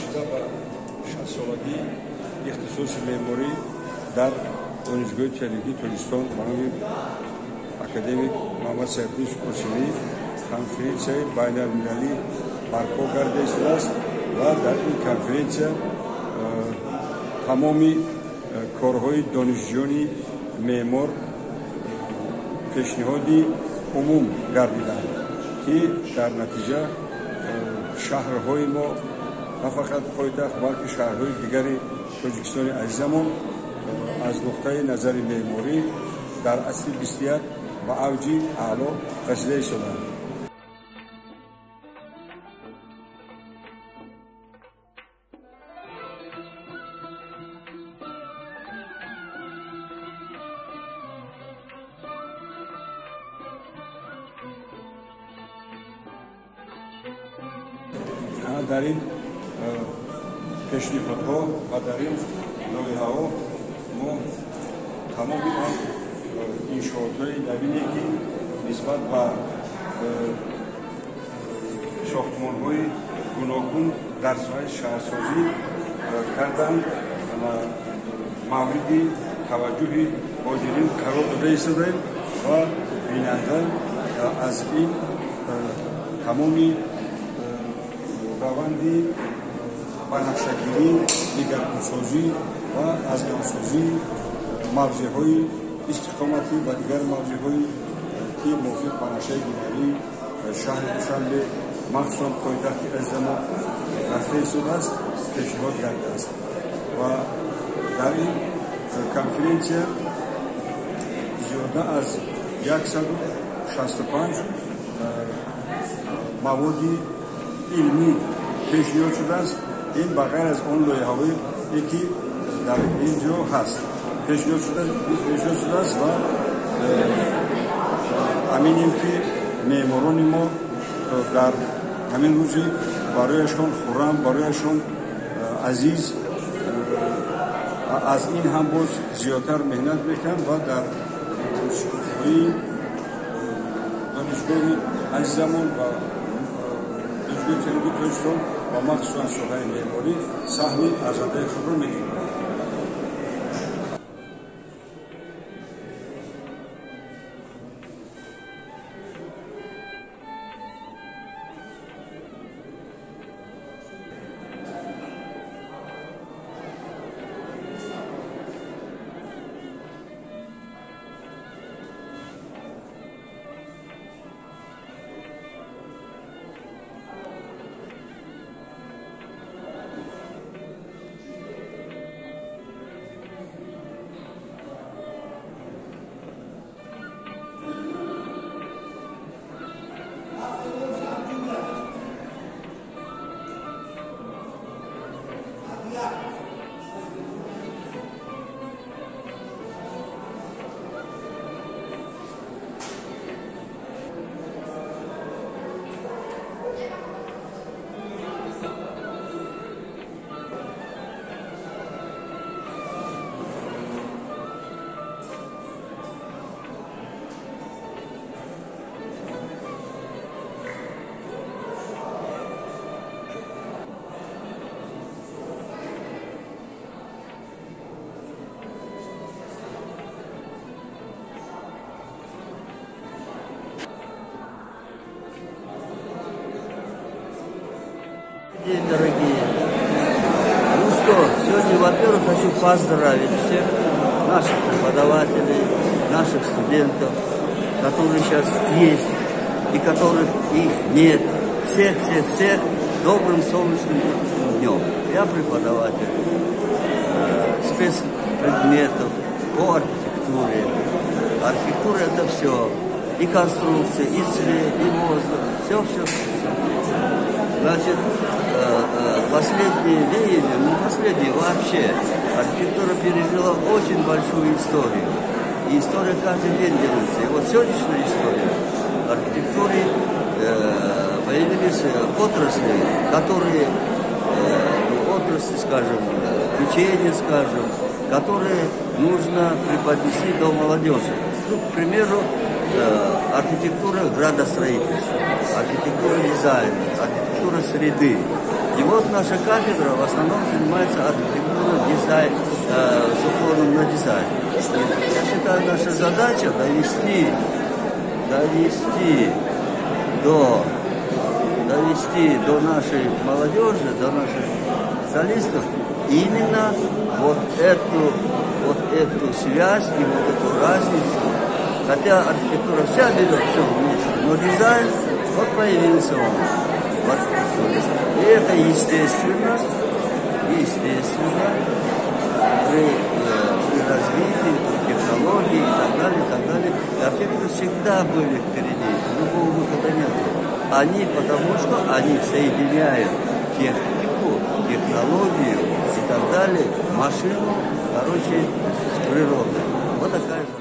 Бахшида ба 60-солагии ихтисоси меъморӣ дар Донишгоҳи техникии Тоҷикистон ба номи академик Муҳаммад Сайфиддин Осимӣ конференсияи байналмилалӣ барпо гардида истодааст ва дар ин конференсия тамоми корҳои донишҷӯёни меъмор пешниҳоди умум гардиданд, ки дар натиҷа шаҳрҳои мо, на фақат пойтахт, балки шаҳрҳои дигари Тоҷикистони азизамон аз нуқтаи назари меъморӣ дар асри 21 ба авҷи аъло расида истодаанд. Дар ин пешниҳодҳо ва дар ин лоиҳаҳо мо тамоми он иншоотҳои навине, ки нисбат ба сохтмонҳои гуногун дар соҳаи шаҳрсозӣ карданд, мавриди таваҷҷӯҳи ҳозирин қарор дода истодаем ва бинанда аз ин тамоми раванди банақшагирӣ, дигаргунсозӣ ва аз навсозии мавзеъҳои истиқоматӣ ва дигар мавзеъҳое, ки мувофиқ ба нақшаи генералии шаҳри Душанбе, махсусан пойтахти азизамо рафта истодааст, пешниҳод гардидааст. Ва дар ин конференсия зиёда аз 165 маводи илмӣ пешниҳод шудааст. Ин ба ғайр аз он лоиҳаҳое, ки дар ин ҷо ҳаст, пешниҳод шудааст ва аминем, ки меъморони мо дар ҳамин рӯзи барояшон хуррам, барояшон азиз, аз ин ҳам боз зиёдтар меҳнат мекунанд ва дар шукуфоии донишгоҳи азизамон ва Донишгоҳи техникии Тоҷикистон ва махсусан соҳаи меъморӣ саҳми арзандаи худро мегиранд. Дорогие, ну что, сегодня, во-первых, хочу поздравить всех наших преподавателей, наших студентов, которые сейчас есть и которых их нет. Всех добрым солнечным днем. Я преподаватель спецпредметов по архитектуре. Архитектура — это все. И конструкция, и цвет, и воздух. Все. Значит, последние веяния, ну последние вообще, архитектура пережила очень большую историю. И история каждый день делается. И вот сегодняшняя история архитектуры, появились отрасли, которые, отрасли, скажем, учения, скажем, которые нужно преподнести до молодежи. Ну, к примеру, архитектура градостроительства, архитектура дизайна, архитектура среды. И вот наша кафедра в основном занимается архитектурой, дизайн, с уклоном на дизайн. И я считаю, наша задача довести до нашей молодежи, до наших специалистов именно вот эту связь и вот эту разницу. Хотя архитектура вся берет все вместе, но дизайн, вот появился он в архитектуре. И это естественно при развитии, при технологии и так далее, и так далее. И архитекторы всегда были впереди, другого выхода нет. Они, потому что они соединяют технику, технологию и так далее, машину, короче, с природой. Вот такая задача.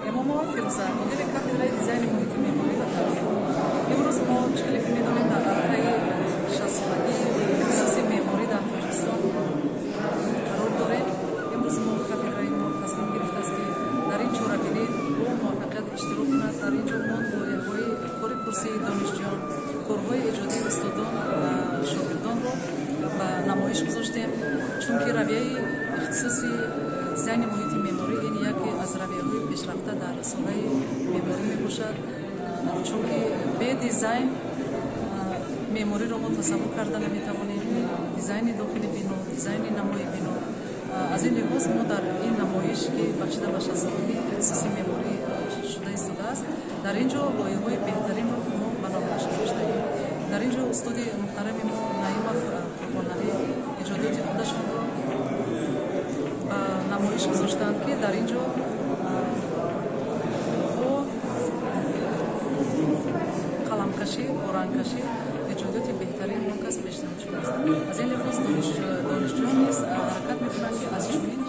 Эмомова Фирӯза, мудири кафедраи дизайни муҳити меъморӣ ва табиат. Имрӯз мо чӣ ки медонем, дар арафаи 60-солагии ихтисоси меъморӣ дар Тоҷикистон қарор дорем. Имрӯз мо кафедраи мо тасмим гирифтааст, ки дар ин чорабинӣ бо муваффақият иштирок кунад. Дар ин ҷо мо лоиҳаҳои кори курсии донишҷӯён, корҳои эҷодии устодон ва шогирдонро ба намоиш гузоштем, чунки равияи ихтисоси дизайни муҳити меъморӣ ин яке аз равияҳои пешрафта дар соҳаи меъморӣ мебошад, чунки бе дизайн меъмориро мо тасаввур карда наметавонем. Дизайни дохили бино, дизайни намои бино. Аз ин лиҳоз мо дар ин намоиш, ки бахшида ба 60-солагии ихтисоси меъморӣ шуда истодааст, дар ин ҷо лоиҳаҳои беҳтаринро мо ба намоиш гузоштаем. Дар ин ҷо устоди муҳтарами мо Наимов Қурбоналӣ эҷодиёти худашонро ба намоиш гузоштанд, ки дар ин ҷо бо қаламкашӣ, бо рангкашӣ эҷодиёти беҳтарин он кас пешниҳод шудааст. Аз ин лиҳоз донишҷӯён низ ҳаракат мекунанд, ки аз чунин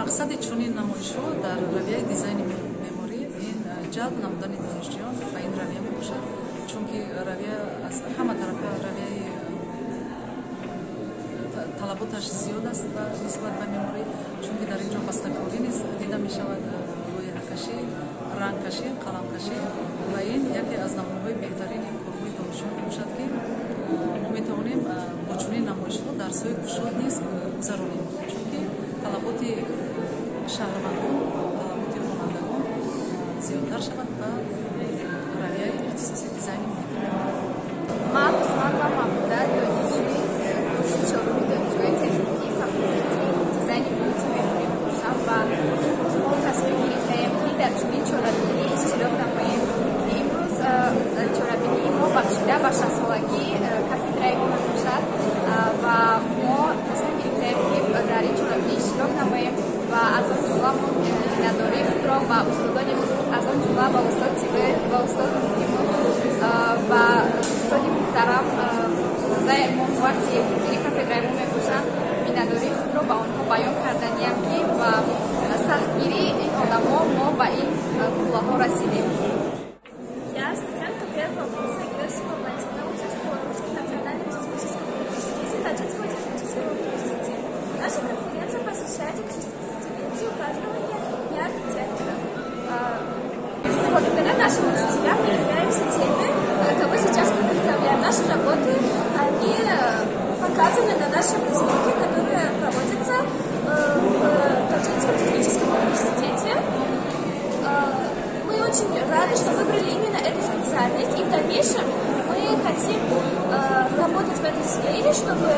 Мақсади чунин намоишҳо дар равияи дизайни меъморӣ ин ҷалб намудани донишҷӯён ба ин равия мебошад, чунки равия аз ҳама тарафа равияи талаботаш зиёд аст нисбат ба меъморӣ, чунки дар ин ҷо бастакорӣ низ дида мешавад, лоиҳакашӣ, рангкашӣ, қаламкашӣ, ва ин яке аз намунаҳои беҳтарини корҳои донишҷӯён мебошад, ки мо метавонем бо чунин намоишҳо дарсҳои кушод низ гузаронем, чунки талаботи шаҳрвандон, талаботи хонандагон зиёдтар шавад ба равияи ихтисоси дизайни муҳити меъморӣ. Ман Усманова Мавлуда, донишҷӯи курси чоруми Донишгоҳи техникии, факултети дизайни муҳити меъморӣ мебошам ва имрӯз мо тасмим гирифтаем, ки дар чунин чорабинӣ иштирок намоем, ки имрӯз чорабинии мо бахшида ба 60-солагии кафедраи мо мебошад ва мо тасмим гирифтаем, ки дар ин чорабинӣ иштирок намоем ва аз он ҷумла мо миннатдории худро ба устодони худ, аз он ҷумла ба устод Тибоев, ба устод Муқимов, ба устоди муҳтарам Эмомова, ки мудири кафедраи мо мебошанд, миннатдории худро ба онҳо баён карданиям, ки ба сахтгирии ин одамо мо ба ин қуллаҳо расидем. Я студентка первого курса Герасимова Владимира, учусь в Белорусском национальном техническом университете Таджикского технического университета. Наша конференция посвящается к 60-летию празднования Дня архитектора. Благодаря нашим учителям мы являемся теми, кого сейчас мы представляем. Наши работы, они показаны на нашей выставке, которая проводится в Таджикском техническом университете. Мы очень рады, что выбрали именно эту специальность, и в дальнейшем мы хотим работать в этой сфере, чтобы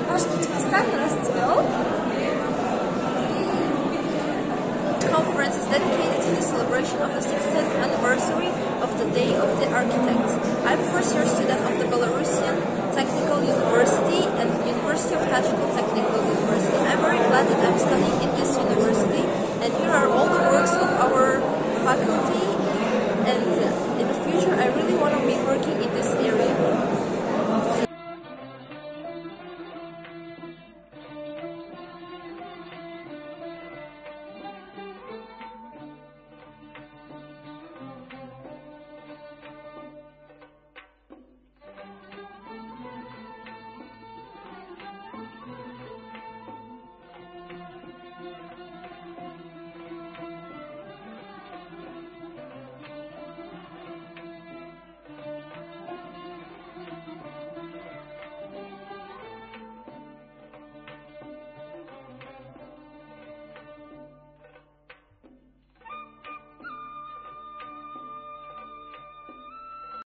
наш Таджикистан расцвел. Conference is dedicated to the celebration of the 60th anniversary of the Day of the Architect. I'm first year student of the Belarusian Technical University and University of Tajik Technical University. I'm very glad that I'm studying